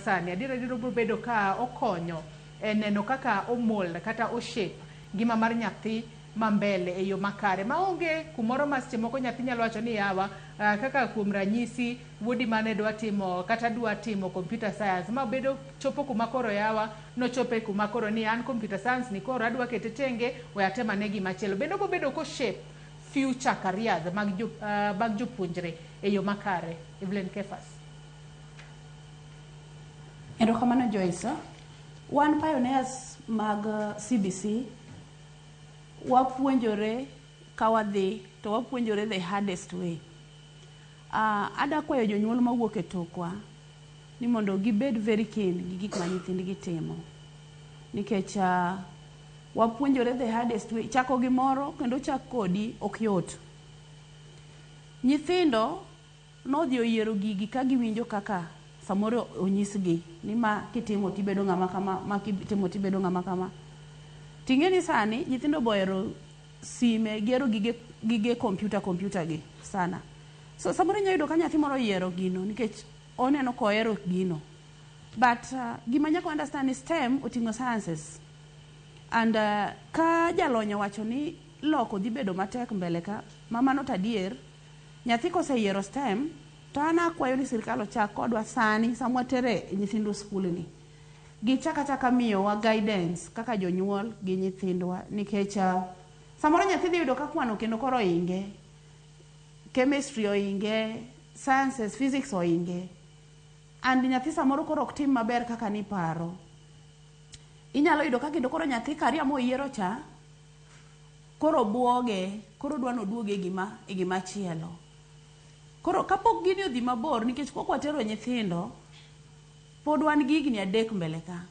masani, adier adier obiro bedo ka okonyo e neno kaka o mold kata o shape ngima mar nyathi ma mbele e yo makare maonge kumoro ma seche moko nyathi nyalo wacho ni yawa kaka kuom ranyisi wuodi mane dwa timo kata dwa timo computer science ma bedo chopo kuma koro yawa nochope kuma koro ni an computer science ni koro adwa kete tenge we atem ane gima chielo. Bende obo bedo ko shape future careers mag jo, mag jopuonjre e yo makare. Evelyn Kefas. Erokamano Joyce. Wan pioneers mag CBC wapuonjore ka wadhi to wapuonjore the hardest way. Ada kwayo jonyuol mawuok e tokwa ni mondo gibed very keen gi gik ma nyithindgi timo. Nikech wapuonjore the hardest way. Chako gimoro kendo chak kodi ok yot. Nyithindo nodhi oyiero gigi ka giwinjo kaka samoro onyisgi ni ma kitimo tibedo ng'ama kama, ma kitimo tibedo ng'ama kama. Ting'e ni sani nyithindo bohero sime, gihero gige computer gi sana. So samoro inyalo yudo ka nyathi moro oyiero gino nikech oneno kohero gino. But gima nyaka understand ni STEM oting'o sciences. And ka jalony owacho ni loko dhi bedo matek mbele ka, ma mano to adier, nyathi koseyiero STEM, to an akwayo ni sirikal ochak kodwa sani sama watere nyithindo skul ni. Gichak achaka miyowa guidance kaka jonyuol gi nyithindwa nikech samoro nyathi dhi yudo ka kwano kendo koro oinge, chemistry oinge, sciences, physics oinge. And nyathi samoro koro ok tim maber kaka niparo. Inyalo yudo ka kendo koro nyathi career moyiero cha, koro buoge, koro odwa ni oduog e gima chielo. Koro kapok gini odhi mabor, nikech pok watero nyithindo, pod wan gi higni 3 mbele ka.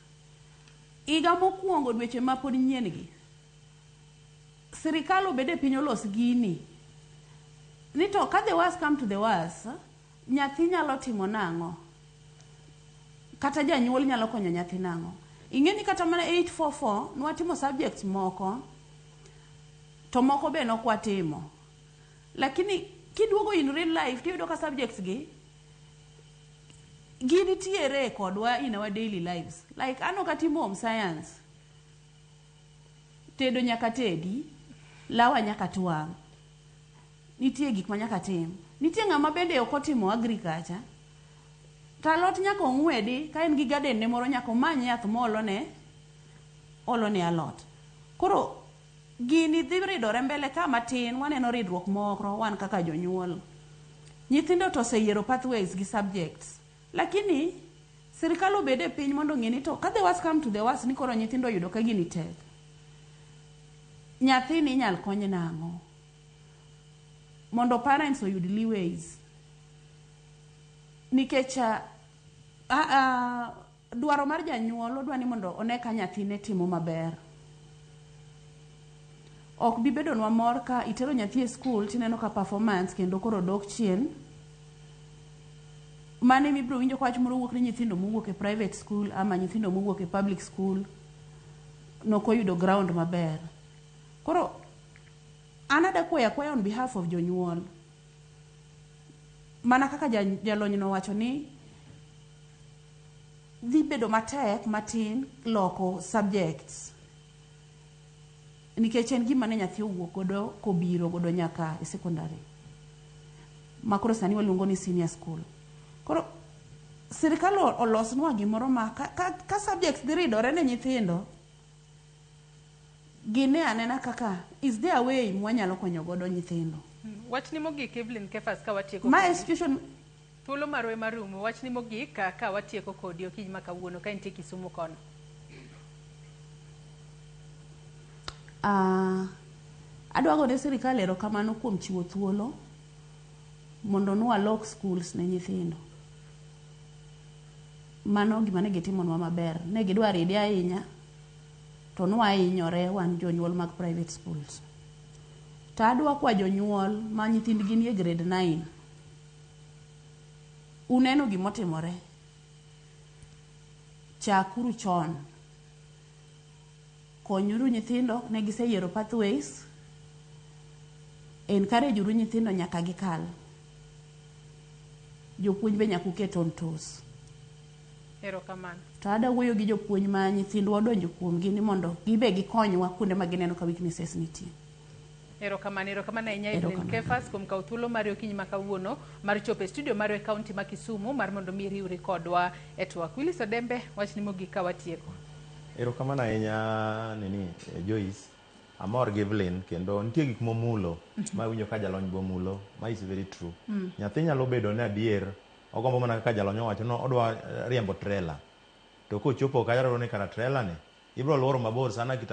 Higa mokwongo dweche ma pod nyien gi, sirikal obed e piny olos gini. Ni to ka the worst come to the worst, nyathi nyalo timo nang'o? Kata janyuol nyalo konyo nyathi nang'o? Ing'e ni kata mana 844 nwatimo subjects moko, to moko be nok watimo. Lakini kiduogo in real life tiyudo ka subjects gi ginitiere kodwa in our daily lives. Like an ok atimo home science. Tedo nyaka tedi, lawa nyaka twang'. Nitie gik ma nyaka tim. Nitie ng'ama bende ok otimo agriculture. To alot nyaka ong'wedi, ka en gi garden ne moro nyaka omany yath moolone, olone alot. Koro gini dhi ridore mbele ka matin, waneno ridruok moro wan kaka jonyuol. Nyithindo to oseyiero pathways gi subjects. Lakini sirikal obed e piny mondo ong'e ni to ka the worst come to the worst ni koro nyithindo oyudo ka gini tek. Nyathini inyal kony nang'o? Mondo parents oyud leeways. Nikech dwaro mar janyuol odwa ni mondo one ka nyathine timo maber. Ok bi bedonwa mor ka itero nyathi e skul tineno ka performance kendo koro dok chien. Mano ema ibiro winjo ka wach moro wuok ni nyithindo mowuok e private school ama nyithindo mowuok e public school nokoyudo ground maber. Koro an ada kwayo akwaya on behalf of jonyuol. Mana kaka jalony nowacho ni dhi bedo matek matin loko subjects. Nikech en gima ne nyathi owuok godo kobiro godo nyaka e secondary. Ma koro sani waluongo ni senior school. Koro sirikal olosnwa gimoro ma ka subjects dhi ridore ne nyithindo, gine anena kaka is there a way mwanyalo konyo godo nyithindo. Wachni mogik Evelyn Kefas ka watieko Ma kodi. institution Thuolo marwa ema rumo. Wachni mogik ka watieko kodi okinyi ma kawuono ka intie Kisumu kono. Adwa gone sirikal erokamano kuom chiwo thuolo mondo nwalok schools ne nyithindo. Mano gima ne gitimonwa maber. Ne gidwa ride ahinya to nwahinyore wan jonyuol mag private schools. To adwa kwa jonyuol ma nyithindgi nie grade 9. Uneno gimotimore. Chakuru chon. Konyuru nyithindo, ne giseyiero pathways. Encourage uru nyithindo nyaka gikal. Jopuonj be nyaka uket on toes. Erokamano. To ada wuoyo gi jopuonj ma nyithindwa odonjo kuomgi ni mondo gibe gikonywa kuonde ma gineno ka weaknesses nitie. Erokamano, erokamano ahinya Evelyn Erokamano. Kefas kuom kawo thuolo mari okinyi ma kawuono mar chopo e studio marwa e kaunti ma Kisumu mar mondo mi iriwri kodwa e twak. Willis Odembe, wachni mogik ka watieko. Erokamano ahinya nini Joyce. Amor gi Evelyn kendo nitie gik momulo ma awinjo ka jalony be omulo ma is very true. Nyathi nyalo bedo ni adier ogombo mana kaka jalony owacho no odwa riembo trailer. To kochopo kanyo oyudo ni kara trailer ni ibiro luoro mabor sana kitambo.